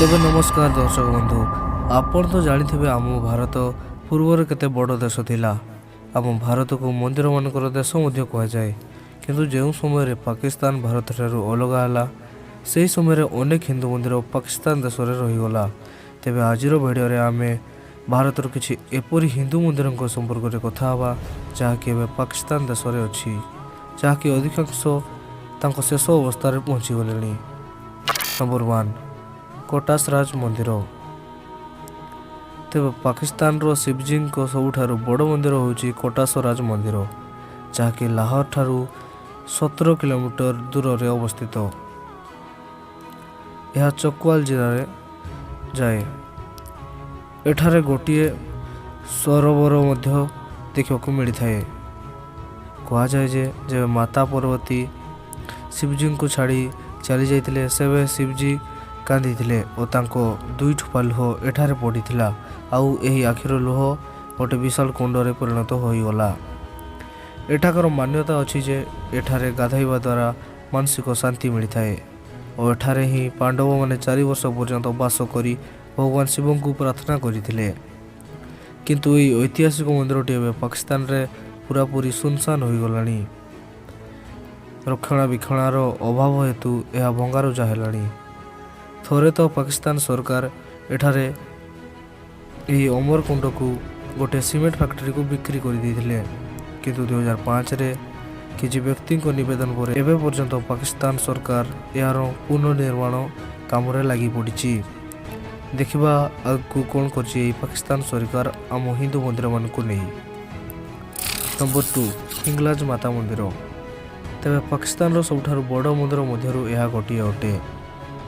ତେବେ ନମସ୍କାର ଦର୍ଶକ ବନ୍ଧୁ, ଆପଣ ତ ଜାଣିଥିବେ ଆମ ଭାରତ ପୂର୍ବରେ କେତେ ବଡ଼ ଦେଶ ଥିଲା। ଆମ ଭାରତକୁ ମନ୍ଦିରମାନଙ୍କର ଦେଶ ମଧ୍ୟ କୁହାଯାଏ। କିନ୍ତୁ ଯେଉଁ ସମୟରେ ପାକିସ୍ତାନ ଭାରତଠାରୁ ଅଲଗା ହେଲା, ସେହି ସମୟରେ ଅନେକ ହିନ୍ଦୁ ମନ୍ଦିର ପାକିସ୍ତାନ ଦେଶରେ ରହିଗଲା। ତେବେ ଆଜିର ଭିଡ଼ିଓରେ ଆମେ ଭାରତର କିଛି ଏପରି ହିନ୍ଦୁ ମନ୍ଦିରଙ୍କ ସମ୍ପର୍କରେ କଥା ହେବା, ଯାହାକି ଏବେ ପାକିସ୍ତାନ ଦେଶରେ ଅଛି, ଯାହାକି ଅଧିକାଂଶ ତାଙ୍କ ଶେଷ ଅବସ୍ଥାରେ ପହଞ୍ଚିଗଲେଣି। ନମ୍ବର 1, କଟାସରାଜ ମନ୍ଦିର। ତେବେ ପାକିସ୍ତାନର ଶିବଜୀଙ୍କ ସବୁଠାରୁ ବଡ଼ ମନ୍ଦିର ହେଉଛି କଟାସରାଜ ମନ୍ଦିର, ଯାହାକି ଲାହୋର ଠାରୁ 17 କିଲୋମିଟର ଦୂରରେ ଅବସ୍ଥିତ। ଏହା ଚକୱାଲ ଜିଲ୍ଲାରେ ଯାଏ। ଏଠାରେ ଗୋଟିଏ ସରୋବର ମଧ୍ୟ ଦେଖିବାକୁ ମିଳିଥାଏ। କୁହାଯାଏ ଯେ ଯେବେ ମାତା ପାର୍ବତୀ ଶିବଜୀଙ୍କୁ ଛାଡ଼ି ଚାଲି ଯାଇଥିଲେ, ସେବେ ଶିବଜୀ କାନ୍ଦିଥିଲେ ଓ ତାଙ୍କ ଦୁଇ ଠୋପା ଲୁହ ଏଠାରେ ପଡ଼ିଥିଲା ଆଉ ଏହି ଆଖିର ଲୁହ ଗୋଟେ ବିଶାଳ କୁଣ୍ଡରେ ପରିଣତ ହୋଇଗଲା। ଏଠାକାର ମାନ୍ୟତା ଅଛି ଯେ ଏଠାରେ ଗାଧୋଇବା ଦ୍ୱାରା ମାନସିକ ଶାନ୍ତି ମିଳିଥାଏ ଓ ଏଠାରେ ହିଁ ପାଣ୍ଡବମାନେ 4 ବର୍ଷ ପର୍ଯ୍ୟନ୍ତ ବାସ କରି ଭଗବାନ ଶିବଙ୍କୁ ପ୍ରାର୍ଥନା କରିଥିଲେ। କିନ୍ତୁ ଏହି ଐତିହାସିକ ମନ୍ଦିରଟି ଏବେ ପାକିସ୍ତାନରେ ପୁରାପୁରି ଶୂନଶାନ ହୋଇଗଲାଣି। ରକ୍ଷଣାବେକ୍ଷଣାର ଅଭାବ ହେତୁ ଏହା ଭଙ୍ଗାରୁଜା ହେଲାଣି। ଥରେ ତ ପାକିସ୍ତାନ ସରକାର ଏଠାରେ ଏହି ଅମରକୁଣ୍ଡକୁ ଗୋଟେ ସିମେଣ୍ଟ ଫ୍ୟାକ୍ଟ୍ରିକୁ ବିକ୍ରି କରିଦେଇଥିଲେ। କିନ୍ତୁ 2005ରେ କିଛି ବ୍ୟକ୍ତିଙ୍କ ନିବେଦନ ପରେ ଏବେ ପର୍ଯ୍ୟନ୍ତ ପାକିସ୍ତାନ ସରକାର ଏହାର ପୁନର୍ନିର୍ମାଣ କାମରେ ଲାଗି ପଡ଼ିଛି। ଦେଖିବା ଆଗକୁ କ'ଣ କରୁଛି ଏହି ପାକିସ୍ତାନ ସରକାର ଆମ ହିନ୍ଦୁ ମନ୍ଦିରମାନଙ୍କୁ ନେଇ। ନମ୍ବର 2, ହିଙ୍ଗଲାଜ ମାତା ମନ୍ଦିର। ତେବେ ପାକିସ୍ତାନର ସବୁଠାରୁ ବଡ଼ ମନ୍ଦିର ମଧ୍ୟରୁ ଏହା ଗୋଟିଏ ଅଟେ।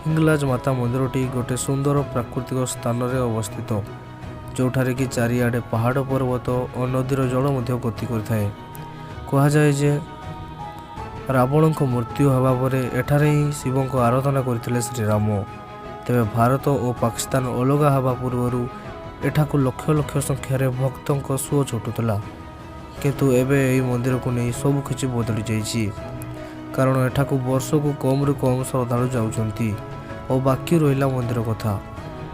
ହିଙ୍ଗଲାଜ ମାତା ମନ୍ଦିରଟି ଗୋଟେ ସୁନ୍ଦର ପ୍ରାକୃତିକ ସ୍ଥାନରେ ଅବସ୍ଥିତ, ଯେଉଁଠାରେ କି ଚାରିଆଡ଼େ ପାହାଡ଼, ପର୍ବତ ଓ ନଦୀର ଜଳ ମଧ୍ୟ ଗତି କରିଥାଏ। କୁହାଯାଏ ଯେ ରାବଣଙ୍କ ମୃତ୍ୟୁ ହେବା ପରେ ଏଠାରେ ହିଁ ଶିବଙ୍କ ଆରାଧନା କରିଥିଲେ ଶ୍ରୀରାମ। ତେବେ ଭାରତ ଓ ପାକିସ୍ତାନ ଅଲଗା ହେବା ପୂର୍ବରୁ ଏଠାକୁ ଲକ୍ଷ ଲକ୍ଷ ସଂଖ୍ୟାରେ ଭକ୍ତଙ୍କ ସୁଅ ଛୁଟୁଥିଲା। କିନ୍ତୁ ଏବେ ଏହି ମନ୍ଦିରକୁ ନେଇ ସବୁ କିଛି ବଦଳି ଯାଇଛି, କାରଣ ଏଠାକୁ ବର୍ଷକୁ କମରୁ କମ୍ ଶ୍ରଦ୍ଧାଳୁ ଯାଉଛନ୍ତି। ଓ ବାକି ରହିଲା ମନ୍ଦିର କଥା,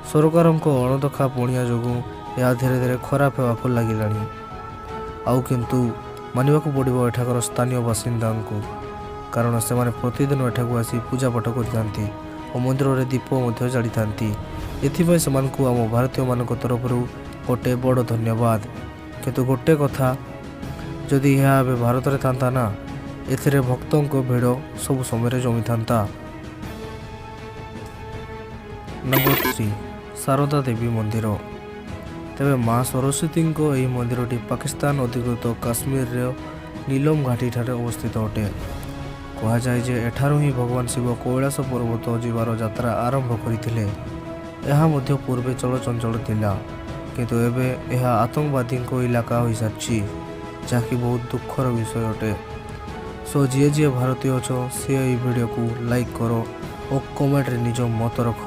ସରକାରଙ୍କ ଅଣଦେଖା ପଣିଆ ଯୋଗୁଁ ଏହା ଧୀରେ ଧୀରେ ଖରାପ ହେବାକୁ ଲାଗିଲାଣି। ଆଉ କିନ୍ତୁ ମାନିବାକୁ ପଡ଼ିବ ଏଠାକାର ସ୍ଥାନୀୟ ବାସିନ୍ଦାଙ୍କୁ, କାରଣ ସେମାନେ ପ୍ରତିଦିନ ଏଠାକୁ ଆସି ପୂଜାପାଠ କରିଥାନ୍ତି ଓ ମନ୍ଦିରରେ ଦୀପ ମଧ୍ୟ ଜାଳିଥାନ୍ତି। ଏଥିପାଇଁ ସେମାନଙ୍କୁ ଆମ ଭାରତୀୟମାନଙ୍କ ତରଫରୁ ଗୋଟେ ବଡ଼ ଧନ୍ୟବାଦ। କିନ୍ତୁ ଗୋଟେ କଥା, ଯଦି ଏହା ଏବେ ଭାରତରେ ଥାନ୍ତା ନା, ଏଥିରେ ଭକ୍ତଙ୍କ ଭିଡ଼ ସବୁ ସମୟରେ ଜମିଥାନ୍ତା। ନମ୍ବର 3, ଶାରଦା ଦେବୀ ମନ୍ଦିର। ତେବେ ମା ସରସ୍ୱତୀଙ୍କ ଏହି ମନ୍ଦିରଟି ପାକିସ୍ତାନ ଅଧିକୃତ କାଶ୍ମୀରର ନୀଲମ ଘାଟିଠାରେ ଅବସ୍ଥିତ ଅଟେ। କୁହାଯାଏ ଯେ ଏଠାରୁ ହିଁ ଭଗବାନ ଶିବ କୈଳାସ ପର୍ବତ ଯିବାର ଯାତ୍ରା ଆରମ୍ଭ କରିଥିଲେ। ଏହା ମଧ୍ୟ ପୂର୍ବେ ଚଳଚଞ୍ଚଳ ଥିଲା, କିନ୍ତୁ ଏବେ ଏହା ଆତଙ୍କବାଦୀଙ୍କ ଇଲାକା ହୋଇସାରିଛି, ଯାହାକି ବହୁତ ଦୁଃଖର ବିଷୟ ଅଟେ। ସୋ ଯିଏ ଯିଏ ଭାରତୀୟ ଅଛ, ସିଏ ଏହି ଭିଡ଼ିଓକୁ ଲାଇକ୍ କର ଓ କମେଣ୍ଟରେ ନିଜ ମତ ରଖ।